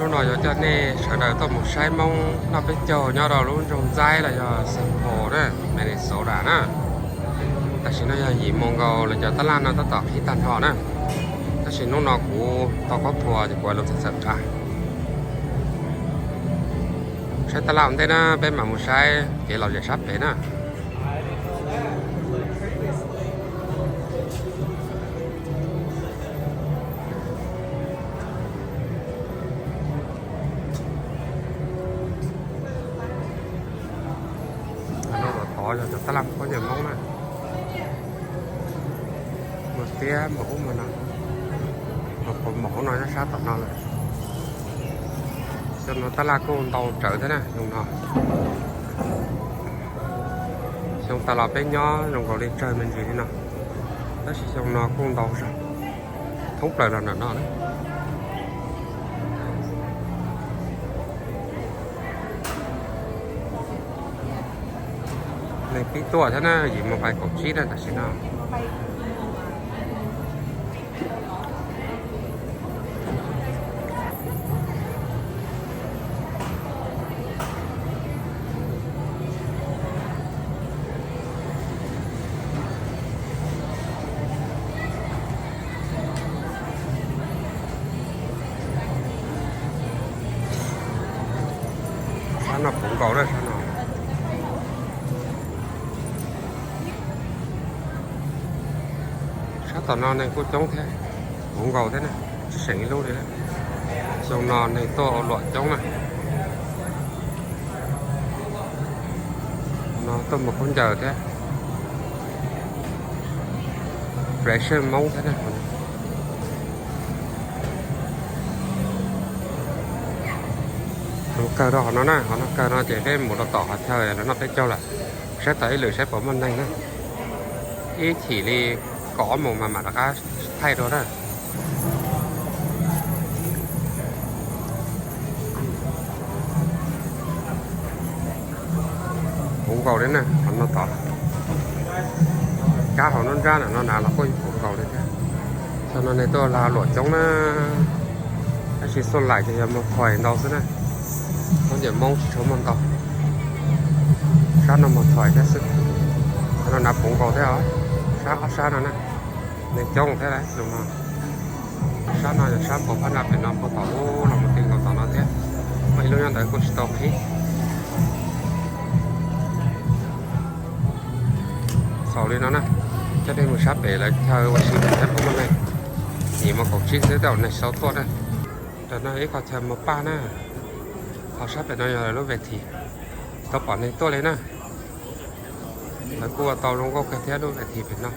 Hnub no yuav coj nej sawv daws tuaj mus saib Hmoob noj peb caug nyob rau lub nroog Ntxaib los yog Saint Paul na, Minnesota na. Tam sim no yog yim moos nkaus, lawv cov tab laj no tab tom qhib tag nrho na. Tab sis hnub no kuv tau khaub thuas ces kuv ua lus txawm txawm nqa. Saib tab laj ua ntej na, peb mam mus saib kev lom zem sab pem na. Tod yog cov tab laj khaub ncaws Hmoob na. Muag tiab npaum ub muag no, npaum ub no nyob sab tom no lawm. Xyoo no tab laj kuj ntau tsawv thiab na, xyoo no. Xyoo tas los peb nyob zoo nkaus li tsawg me ntsis li no, tab sis xyoo no kuj ntau zog thoob plaws los nram no na. Neeg pib tuaj thiab na, yim moos pais kaum tsib na tam sim no. Sab no puv nkaus na, sab no. Sab tom no neeg kuj coob thiab, puv nkaus thiab na, tsis seem ib lub li na. Xyoo no neeg tuaj ua luam coob na. No tuaj muag khaub ncaws thiab, fashion Hmoob thiab na. Mus kawg rau hauv no na, hauv no kawg no ces peb mus rau tom qhov chaw lawv noj peb caug lawm. Saib tom ib lwm saib puas muaj neeg na. Ib chim li kaum ob moos mas mam rov qab thaij dua na. Puv nkaus li na, hauv no tod, kab hauv nruab nrab no na los kuj puv nkaus li thiab. Xyoo no neeg tuaj lag luam coob na, tab sis xuj laim ces yog muag thois ntau xwb na. Khaub ncaws Hmoob tsis tshua muaj ntau. Sab no muag thois thiab xwb. Qhov no na puv nkaus thiab os, sab ob sab no na, neeg coob thiab lawm no. Sab no yog sab npau phab nraj pem no puag tom ub los mus ti nkaus tom no thiab. Muaj ib lub nyob ntawd kuj tsis tau qhib. Xaus li no na, coj nej mus sab pem lawv chaw ua si pem thiab puas muaj neeg. Yim moos kaum tsib xwb tej zaum neeg tsis tau tuaj na. Ntawm no ib qho chaw muag paj na. Ho sab pem no yog lawv lub ves thim, tsis tau pom neeg tuaj li na. Lawv kuj ua tau zoo nkauj kawg thiab lub ves thim pem no.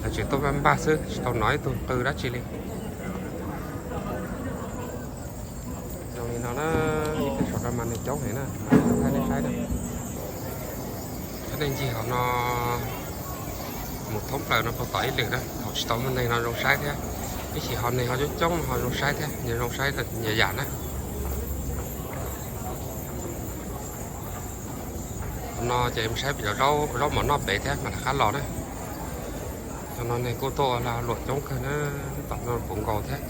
Lawv tseem tuaj npaj npaj xwb, tsis tau hnov ib tug qw dab tsi li. Zoo li no na, ib pliag saum no mas neeg coob heev na, thaij nej saib na. Coj nej ncig hauv no mus thoob plaws no puag tom ib lwm na, thaum tsis tau muaj neeg no zoo saib thiab. Ib chim ho neeg ho coob coob no ho zoo saib thiab, nws zoo saib nyias yam na. Hauv no ces mus saib pem cov zaub mov noj pem thiab mas rov qab los na. Hauv no neeg kuj tuaj ua lag luam coob kawg na, tom no puv nkaus thiab.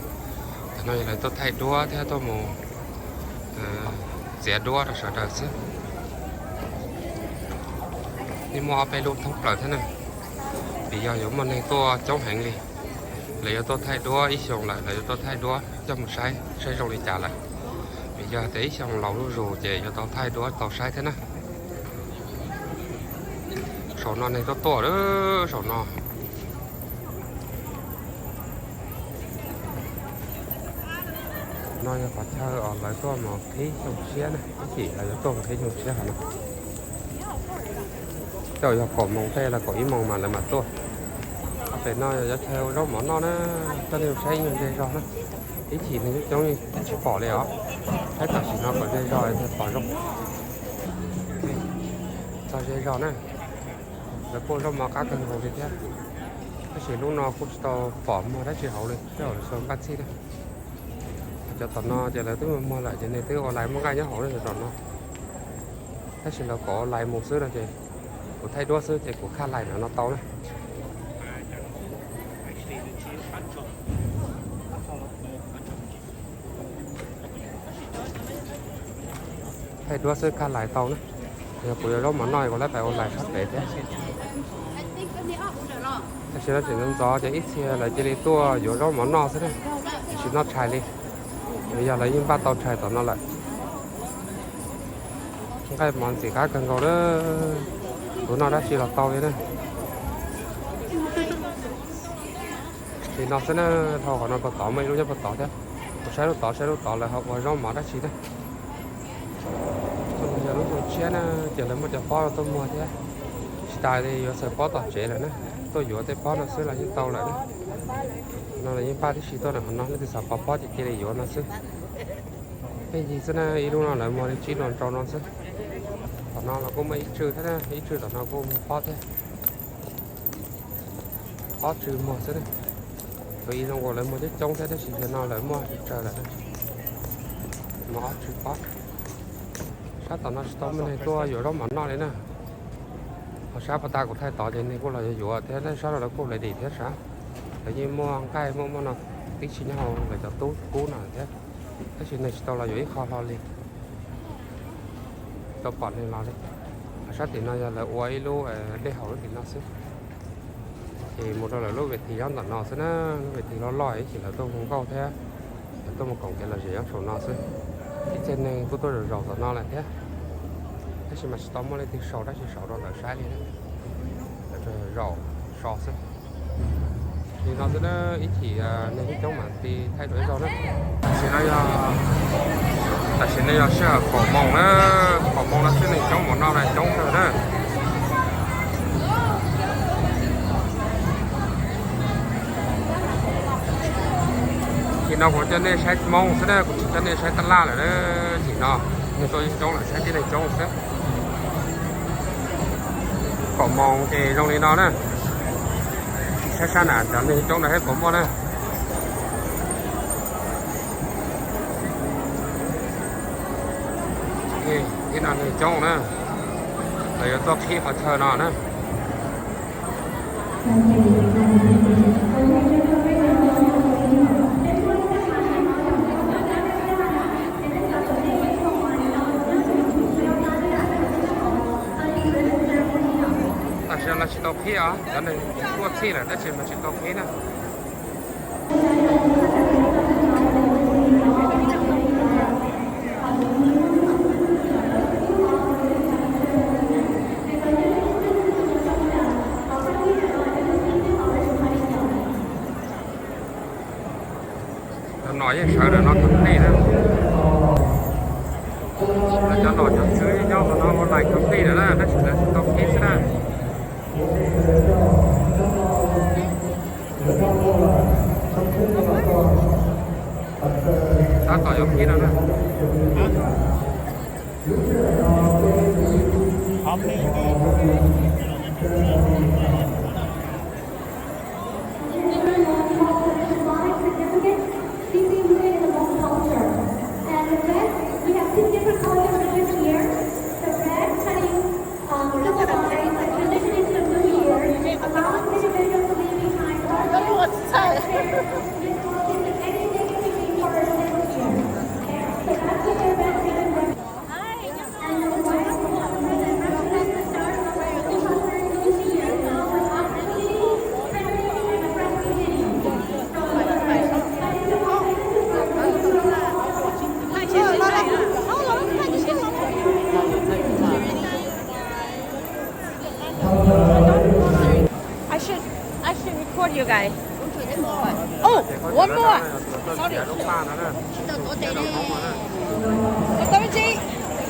Tam no yog lawv tuaj thaij duab thiab tuaj mus txiav duab rau sawv daws xwb. Yeej muaj ob peb lub thoob plaws thiab na, vim yog yuav muaj neeg tuaj coob heev li. Lawv yuav tuaj thaij duab, ib xyoos lawm lawv yuav tuaj thaij duab coj mus saib, saib zoo li cas lawm. Vim yog tias ib xyoos laus zuj zus ces yuav tau thaij duab tau saib thiab na. Saum no neeg tuaj tuaj lawm saum no. No yog qhov chaw uas lawv tuaj mus qhib xyoo tshiab na, ib chim lawv yuav tuaj mus qhib xyoo tshiab hauv no. Tej zaum yog kaum moos tej los kaum ib moos mas lawv mam tuaj. Pem no yog chaw ua zaub mov noj na, coj nej mus saib ib nyuag zej zog na. Ib chim neeg coob coob tsis pom li os. Saib tam sim no kom zej zog thiaj pom zoo. Txog zej zog na, lawv kuj ua zaub mov qab kawg nkaus li thiab. Tab sis lub no kuj tsis tau pom muag dab tsi hauv li, tej zaum lawv xav npaj txhij na. Cov tom no ces lawv twb muag lawm ces nws twb ua lais muaj nqaij nyob hauv na cov tom no. Tab sis lawv kom ua lais mus xwb no ces kuv thaij duab xwb ces kuv khaj lais ntawm no tau na. Cov no kuj tsis tau qhib. Thaij duab xwb kaj lais tau na. Yog kuv yuav zaub mov noj kuv lawv pais ua lais sab pem thiab. Tam sim no tseem ntxov ntxov ces ib txhia lawv cia li tuaj yuav zaub mov noj xwb na. Tsis noj tshais li, vim yog lawv yeej npaj tau tshais tom no lawm. Nqaij mov ntxim qab kawg nkaus na, kuv noj dab tsi los tau li na. Li no xwb na, dhau qhov no puag tod muaj ib lub nyob puag tod thiab. Kuv saib lub tod, saib lub tod lawv ho ua zaub mov dab tsi na. Yog lub xyoo tshiab na, ces lawv muaj cov pob no tuaj muag thiab. Tsis tas li yuav xaws pob tom tsev lawm na, tuaj yuav tej pob no xwb los yeej tau lawm na. No lawv yeej npaj tib si tuaj na, qhov no leej twg xav pov pob ces cia li yuav no xwb. Pheej yig xwb na, ib lub no lawv muag li tsib rau no xwb. Tom no los kuj muaj ib tswm thiab na, ib tswm tom no kuj muag pob thiab. Ob tswm muag xwb na. Tus ib zoo uas lawv muag coob coob thiab tab sis zaum no lawv muag tsawg tsawg lawm. Muag ob tswm pob. Sab tom no tsis tau muaj neeg tuaj yuav zaub mov noj li na. Ho sab puag ta kuv thaij tod ces neeg kuj los yuav yuav thiab, sab no lawv kuj hlais dim thiab sab. Lawv yeej muaj nqaij muaj muaj no tib si nyob hauv lawv cov tub kub no thiab. Tab sis neeg tsis tau los yuav ib qho hlo li. Tsis tau pom neeg los li. Ho sab tim no yog lawv ua ib lub dej haus lub tim no xwb. Ces mus rau lawv lub ves tis nyob ntawm no xwb na, lub ves tis loj loj ib chim lawv tuaj mus nkauj thiab, lawv tuaj mus koom kev lom zem nyob saum no xwb. Ib txhia neeg kuj tuaj zaum zaum tom no lawm thiab, tab sis mas tsis tau muaj leej twg sau dab tsi saum rau lawv saib li na. Lawv zaum so xwb. Li no xwb na, ib chim neeg coob coob mam li thaij dua ib zaug na. Tam sim no yog, tam sim no yog sij hawm kaum moos na, kaum moos no xwb neeg coob mus noj na, coob kawg na. Chim no kuv coj nej saib Hmoob xwb na, kuv tsis coj nej saib tab laj lawm na. Chim no neeg tuaj coob lawm, saib tib neeg coob xwb. Kaum moos ces zoo li no na. Saib sab na, cov neeg coob no thiab puas muaj na. Ib no neeg coob na, lawv yuav tuaj qhib qhov chaw no na. Tam sim no tsis tau qhib os, cov neeg tuaj txhij lawm tab sis mas tsis tau qhib na. Cov no yeej sawv ntawm no complete na. Lawv cov nom cov tswv nyob qhov no ua lais complete lawm na, tab sis lawv tsis tau qhib xwb na. Tab tom yuav qhib no na. Symbolic significance, keeping in the Hmong culture. And with that, we have two different colors for this year. The bread cutting, um, symbolize the transition into the new year, allowing individuals to leave behind all negative and share this focus and any negativity for this year. So that's what the bread cutting was. I should, I should record you guys. Oh, one more. Sorry. Sorry. Okay.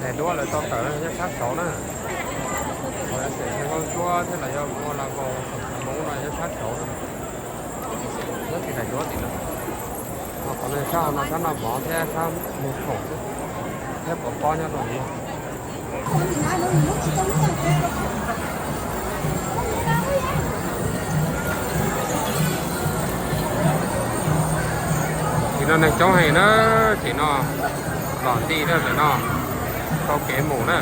Daim duab lawv tau tawm nyob sab saud na. Yog xeem Xeev Khuam Ntsuab thiab los yog ua la vaus Hmoob no nyob sab saud, nyob tim daim duab tim no. Ho qhov no sab hauv no sab noj mov thiab sab mus khoom xwb, thiab pov pob nyob rau hauv no. Tim no neeg coob heev na, tim no los nti na, ntawm no tau kev mus na.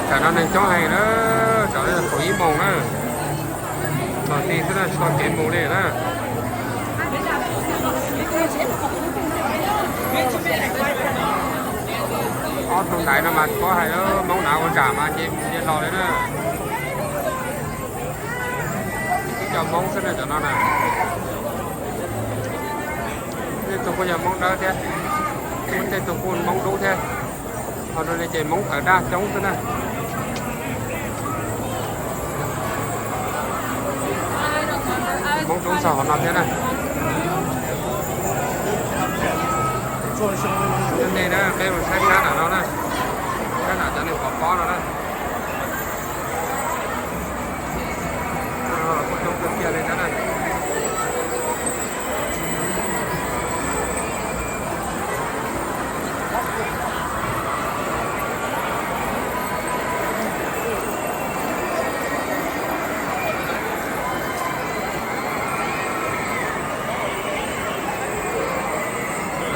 Tam no neeg coob heev na, tam no kaum ib moos na, los nti xwb na, tsis tau kev mus li na. Ob tug ntaiv no mas tsis paub hais, Hmoob nav ua zam mas ces mus ces los li na. Ib co Hmoob xwb na cov no na. Tej tug kuj yog Hmoob dawb thiab, tej tug kuj Hmoob dub thiab. Ho rau li ces Hmoob tawv daj coob xwb na. Hmoob dub txog qhov no thiab na. Cov neeg na, peb mus saib sab nram no na, sab nram cov neeg pov pob no na. Kuj coob kawg kiag li thiab na.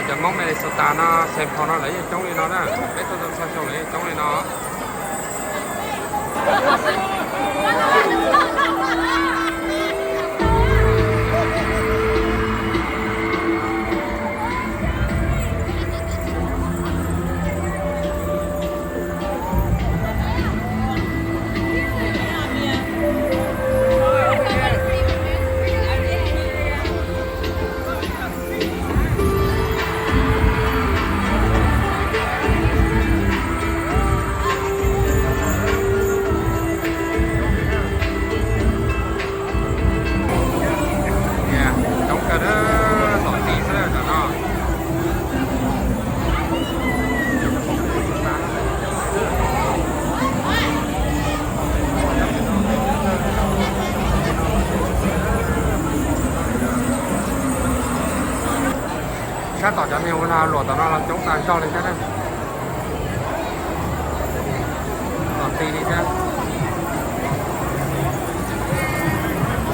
Cov Hmoob Minnesota no, Saint Paul no lawv yeej coob li no na, peb tuaj tau txhua xyoo lawv yeej coob li no. Coob kawg, tom ti xwb tam no. Sab tom cov neeg ua lag luam tom no los coob tas zog li thiab na. Tom ti li thiab.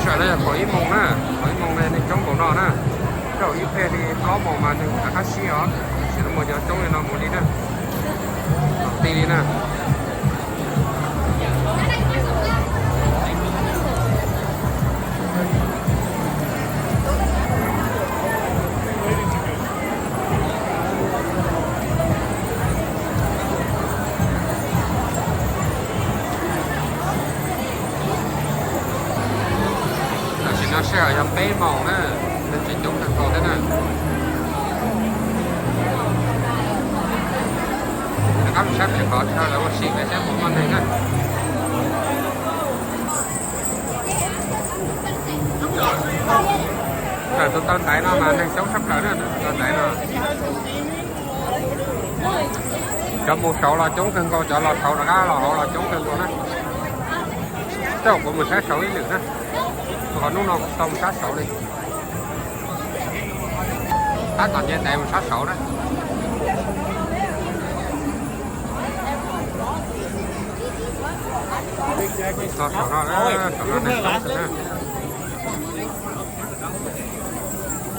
Sawm no yog kaum ib moos na, kaum ib moos no neeg coob npaum no na. Kaum ib pliag li plaub moos mas neeg rov qab sib os, tab sis no mus cov coob li no mus li na. Tom ti li na. Tam sim no sij hawm yog peb moos na, neeg tseem coob kawg nkaus thiab na. Rov qab mus saib pem qhov chaw lawv ua si pem saib puas muaj neeg na. Ntawm tus taw ntaiv no mas neeg coob tshaj plaws na, tus taw ntaiv no. Cov mus saud los coob kawg nkaus, cov los saud rov qab los hauv los coob kawg nkaus na. Tej zaum kuv mus sab saud ib lwm na, qhov hnub no kuv tsis tau mus sab saud li. Tab tom nce ntaiv mus sab saud na. Txog saum no, saum no neeg coob xwb na.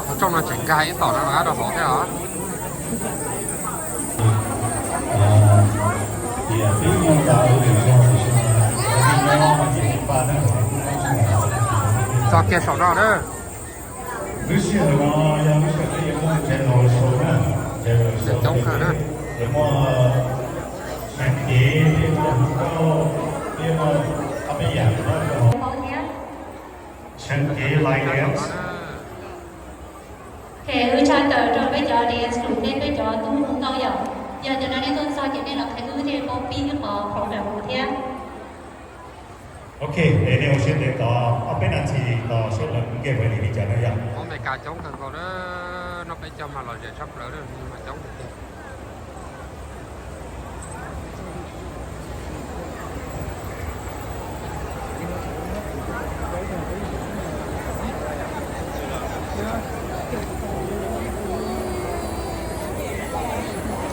Qhov rooj no tseem nkag ib tom no rov qab rau hauv thiab os. Txog kiag saum no na. Neeg coob kawg na. Sáng chế thêm một câu, thêm một, có mấyอย่างđó cho sáng chế line dance. Ces wb tshaj tawm rau peb cov dance group thiab peb cov tub mus ntau yom. Yog cov no nej tuaj txog ces nej los qhia wb thiab pab pib qhov program thiab. Ok, es nej ua siab ntev tos ob peb nas this tos seb lawv kuj nce ua li li cas na yom. Hmoob Amelikas coob kawg nkaus na, noj peb caug mas lom zem tshaj plaws na, mas coob tiag tiag.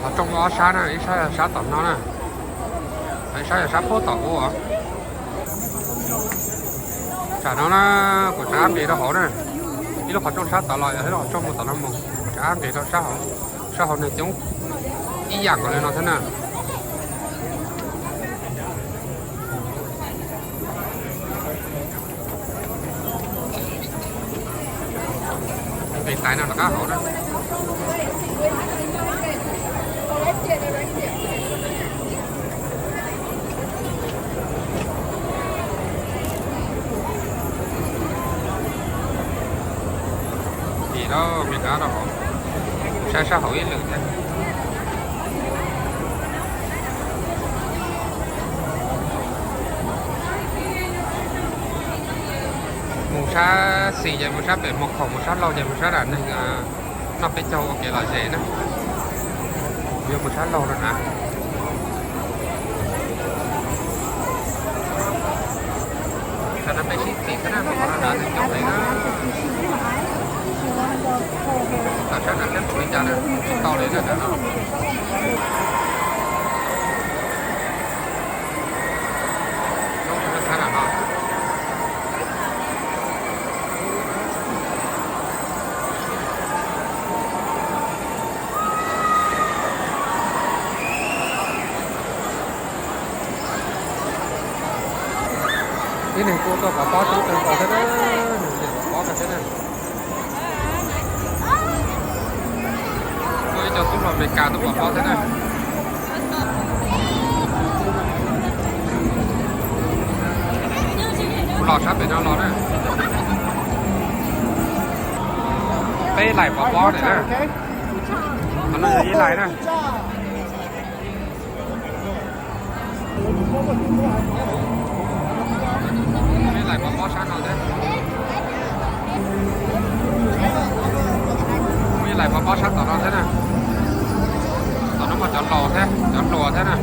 Qhov rooj ob sab na, ib sab yog sab tom no na, ib sab yog sab pem tom ub. Tsam no na, kuv rov qab nqis rau hauv na, ib lub qhov rooj sab tod los yog ib lub qhov rooj mus tom no mus, kuv rov qab nqis rau sab hauv, sab hauv neeg coob ib yam nkaus li no thiab na. Nqis tais no rov qab hauv na. Tim lawm, Amelikas rau hauv, saib sab hauv ib lwm thiab. Mus sab xis ces mus sab pem mus khaum, mus sab laug ces mus sab nram neeg noj peb caug ua kev lom zem na. Kuv yuav mus sab laug no na. Sab no peb sib txis xwb na, qhov no na neeg coob heev na. Tam sab nram thiab tus li cas na, tsis tau li na nram no. Coob heev sab nram no. Tib neeg kuj tuaj pov pob coob kawg nkaus thiab na, neeg pov pob kawg thiab na. Muaj ib co tub hluas Amelikas tuaj pov pob thiab na. Kuv los sab pem no los na. Peb laim pov pob na. Qhov no yog ib laim na. Peb laim pov pob sab no thiab. Peb laim pov pob sab tom no thiab na. Tom no muaj cov laus thiab, cov hluas thiab na.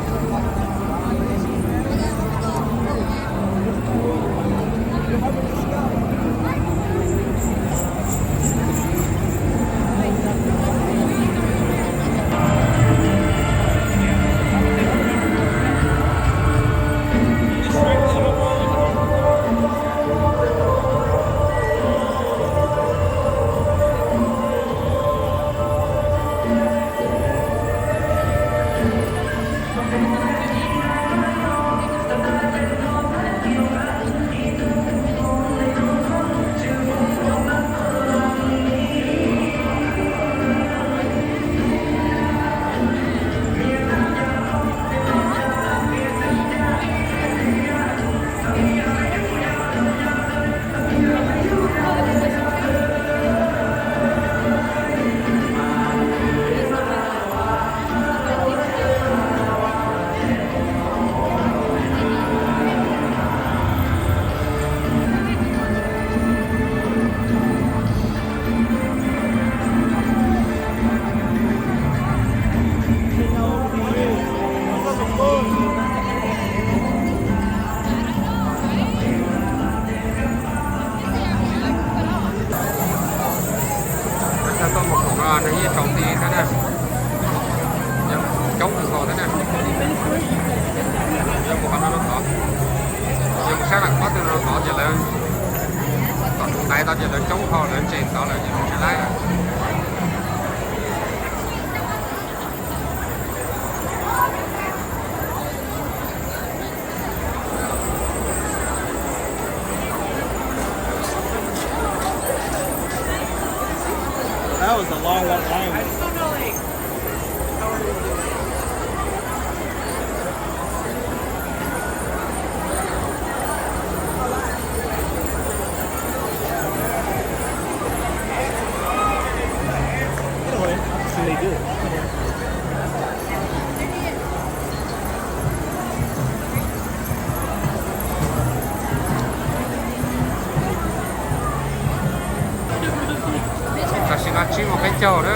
Tam sim no tsib moos peb caug na,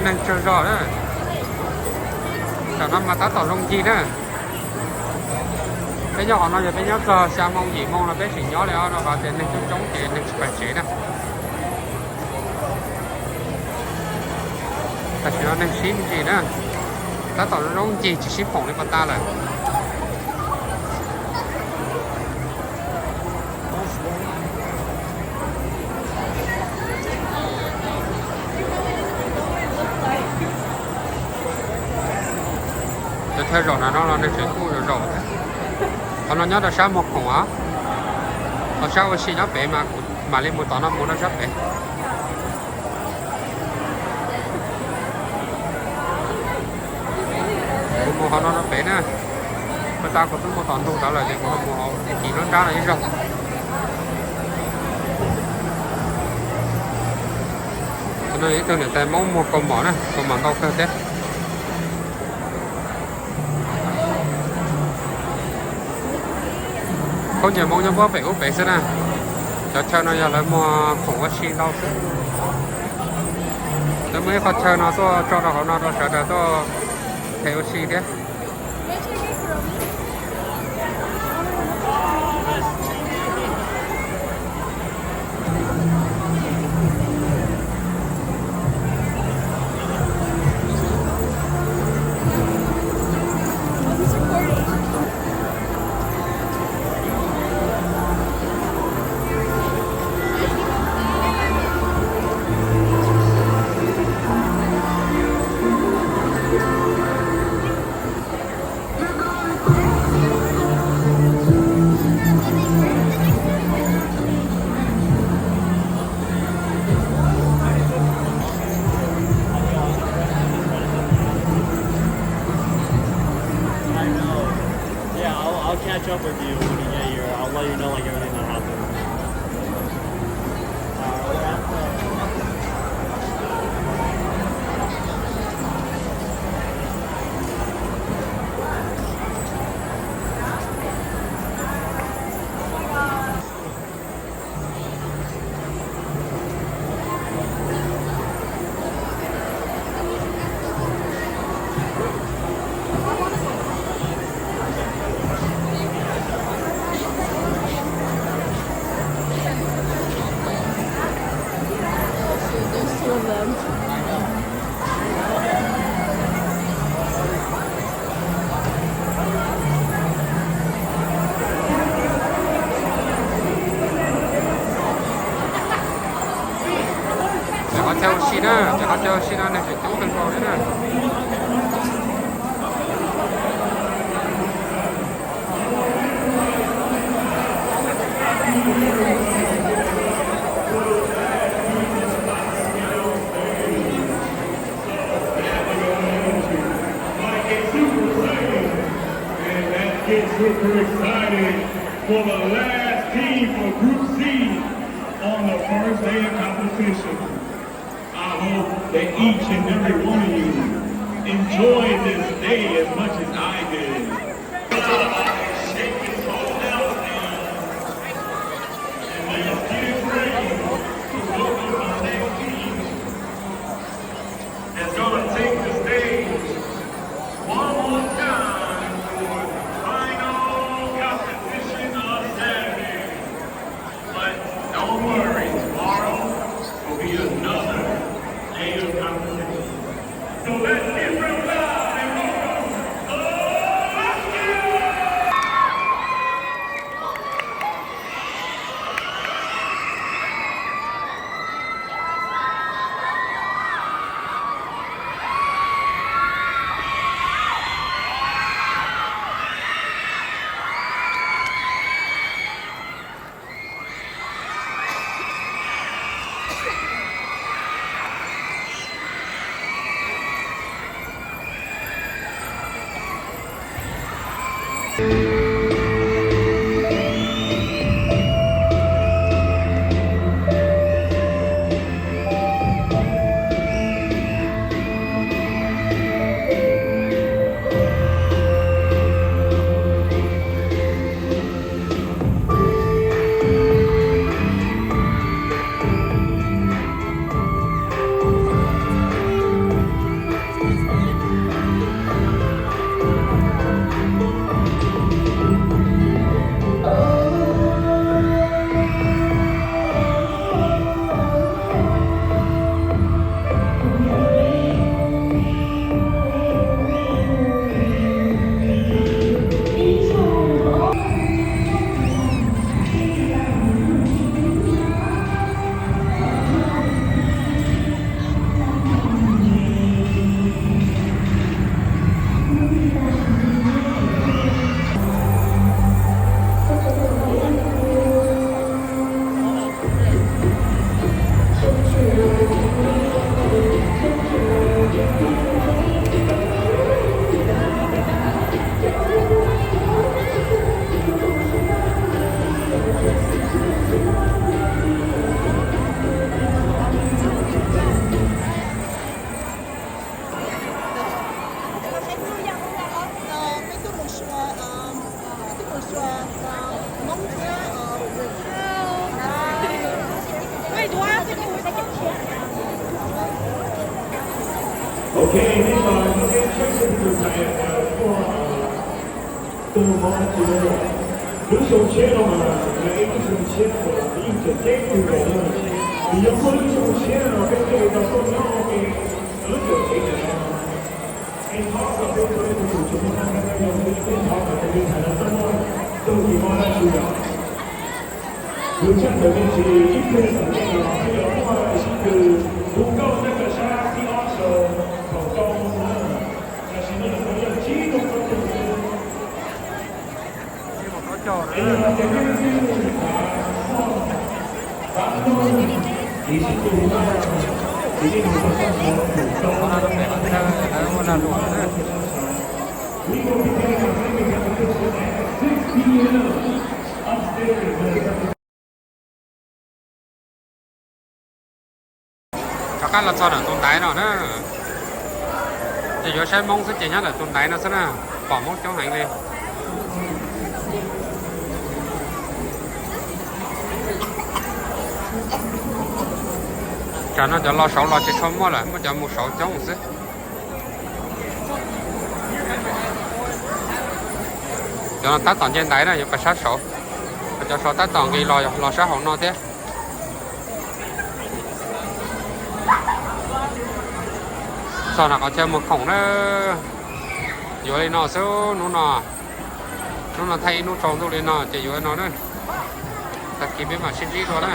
neeg tsawg zog na. Tam no mas tab tom zoo ncig na. Peb nyob qhov no yog peb nyob txog xya moos yim moos no peb tseem nyob li os, rau qhov tias neeg coob coob ces neeg tsis pais tsev na. Tam sim no neeg sib ncig na, tab tom zoo ncig tsis sib phoom li pas tas lawm. Cov chaw zaum no no los neeg tseem kuj zaum zaum. Qhov no nyob rau sab muag khoom os, qhov sab ua si nyob pem mas kuv mam li mus tom no mus rau sab pem. Kuv mus hauv no rau pem na. Pas tas kuv twb mus tom ntug tod lawm ces kuv ho mus hauv tim lub nrab no ib zaug. Qhov no ib tug niam tais Hmoob muag kaus mom na, kaus mom ntau kawg thiab. Khaub ncaws Hmoob nyob puag pem ub pem xwb na. Cov chaw no yog lawv muag khoom ua si ntau xwb. Lawv muaj ib qho chaw no tuaj tso rau hauv no rau sawv daws tuaj them ua si thiab. I know. Yeah, I'll, I'll catch up with you when you get here. I'll let you know, like, everything that happened. There's two of them. Ces qhov chaw ua si na, ces qhov chaw ua si no neeg tseem coob kawg nkaus li na. Like a super excited, and that gets super excited for the last team for Group C on the first day of competition. I hope that each and every one of you enjoyed this day as much as I did. Shake this whole house down, and let's get ready to welcome our next team that's gonna take the stage one more time for the final competition of Saturday. But don't worry, tomorrow will be another day of competition. So let's give them a round of applause. Lub xyoo tshiab no mas yog ib lub xyoo tshiab uas yeej tseem ceeb kawg nkaus na. Vim yog muaj lub xyoo tshiab no peb thiaj li tau tuaj nyob ua ke lub tuam tsev ntawm no. Es thov kom peb txhua leej txhua tus tsis muaj dab tsi nyob zoo, peb thov kom tus me ntxhais no txhob muaj txoj kev mob dab tsi yom. Yus tshaj tawm me ntsis ib pliag tom ntej no peb yuav muaj sib tw hu nkauj nyob rau sab thib ob saum thaum rau moo na, tam sim no lawv yog tsib rau plaub tug xwb. Es yog hais tias nej leej twg xav mloog, xav mloog ib sib tw nkauj, ces nej mus rau sab hauv tus rau moo no, sab saud. Rov qab los txog ntawm tus ntaiv no na, ces yuav saib Hmoob xwb ces nyob ntawm tus ntaiv no xwb na, pom Hmoob coob heev li. Tsam no cov los saud los tsis tshua muaj lawm, muaj cov mus saud coob xwb. Cov no tab tom nce ntaiv na, yuav pais sab saud. Cov saud tab tom nqis los, los sab hauv no thiab. Txog no qhov chaw mus khoom na, yuav li no xwb hnub no. Hnub no thaij ib hnub tsaus ntuj li no ces yuav li no na. Tag kis peb mam sib ntsib dua na.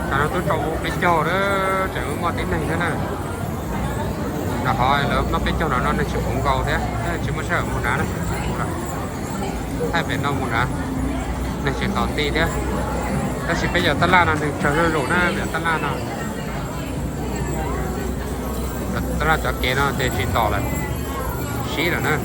Tam no twb tsaus peb caug lawm, tseem muaj tib neeg thiab na. Rau qhov lawv noj peb caug no no neeg tsis puv nkaus thiab, tsis muaj sij hawm mus nrad na. Thaij pem no mus nrad, neeg tseem tos nti thiab. Tab sis peb cov tab laj no neeg tsawg zuj zus na, peb cov tab laj no. Tab laj cov kev no ces tsis tos lawm, sib lawm na.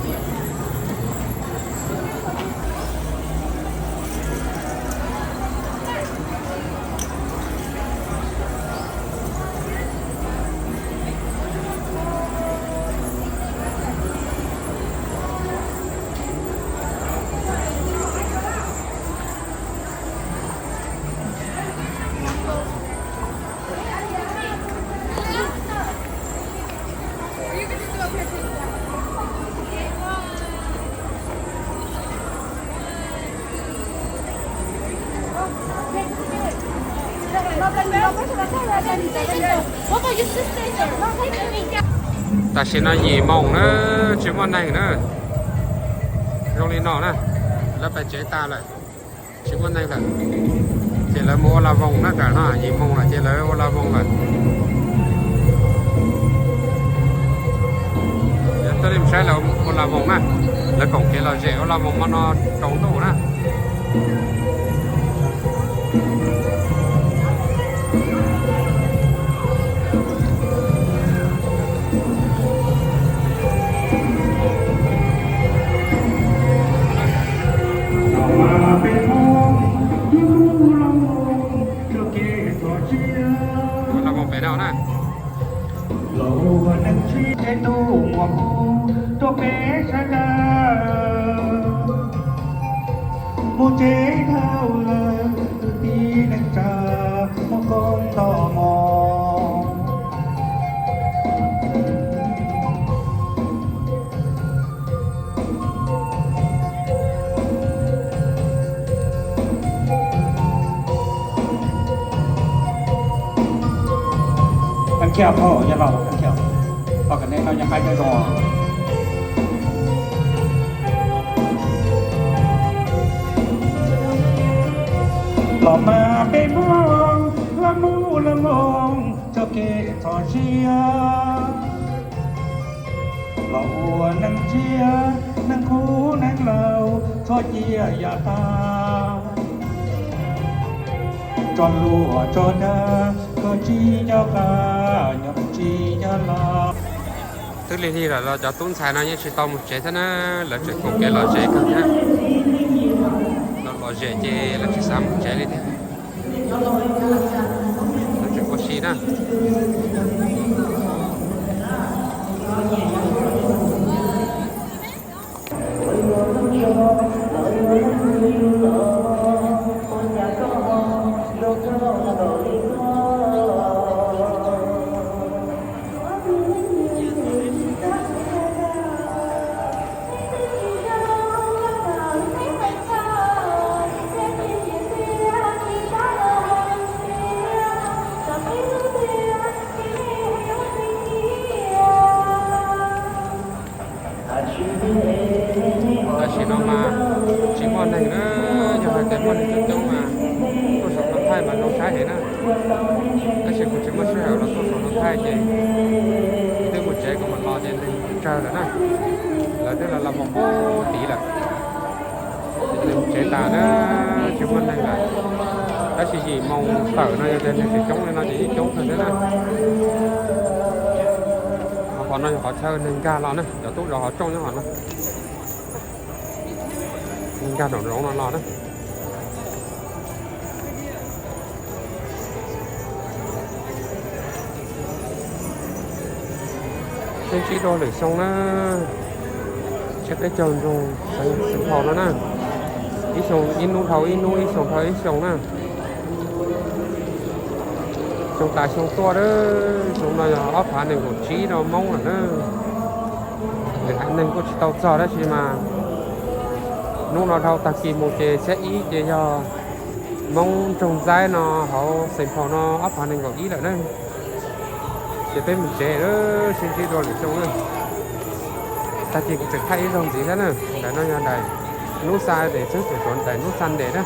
Tam sim no yim moos na, tsis muaj neeg na. Zoo li no na, lawv pais tsev tas lawm, tsis muaj neeg lawm. Ces lawv mus ua la voos na, tam no yim moos lawm ces lawv ua la voos lawm. Tuaj li saib lawv ua la voos na, lawv koom kev lom zem ua la voos hmo no tsaus ntuj na. Los mus pem no na. Los ua neeg txhiab tej tub muaj kuv rau peb sawv daws mus tsev dhau lawm, kwv tij neej tsa muaj koob nto mov. Kab khiaj phauj, yog los kab khiaj, pom kom nej noj nyob qab nyob zoo. Los mas peb Hmoob, los mus los mus txoj kev txhos siab. Los ua neeg tshiab, neeg kuv neeg laus, txhob cia yam tag. Tso luag tso dag, koj tsis nco qab, nyob tsis nco los. Twb lig lig lawm los cov tub ntxhais no yeej tsis tau mus tsev thiab na, lawv tseem koom kev lom zem kawg thiab. Lom zem ces lawv tsis xav mus tsev li thiab. Lawv tseem ua si na. Tab sis kuv tsis muaj sij hawm los tuaj saum no thaij ces twb mus tsev, kuv mam los ces neeg tsawg lawm na. Lawv twb los los mus pub tid lawm. Neeg tsev tas na, tsis muaj neeg lawm. Tab sis yim moos tawm no yog tias neeg tseem coob li no ces yeej coob kawg thiab na. Qhov no yog qhov chaw neeg nkag los na, cov tub zov qhov rooj nyob qhov no. Neeg nkag nraum zoov no los na. Sib ntsib dua lwm xyoo na, tsiab peb caug nroog Xeev Phau no na, ib xyoo ib hnub dhau ib hnub, ib xyoo dhau ib xyoo na. Xyoo tas xyoo tuaj, xyoo no yog ob phav nees nkaum tsib rau Hmoob lawm na. Lwm haiv neeg kuj tsis tau txog tab sis mas hnub no dhau tag kis mus ces xiab ib ces yog Hmoob nroog Ntxaib no hauv Xeev Phau no ob phav nees nkaum ib lawm na. Ces peb mus tsev, sib ntsib dua lwm xyoo na. Tag kis kuv tseem thaij ib zaug ntxiv thiab na. Daim no yog daim Nub Xa Des xwb, tseem tshuav daim Nub Xa Des na.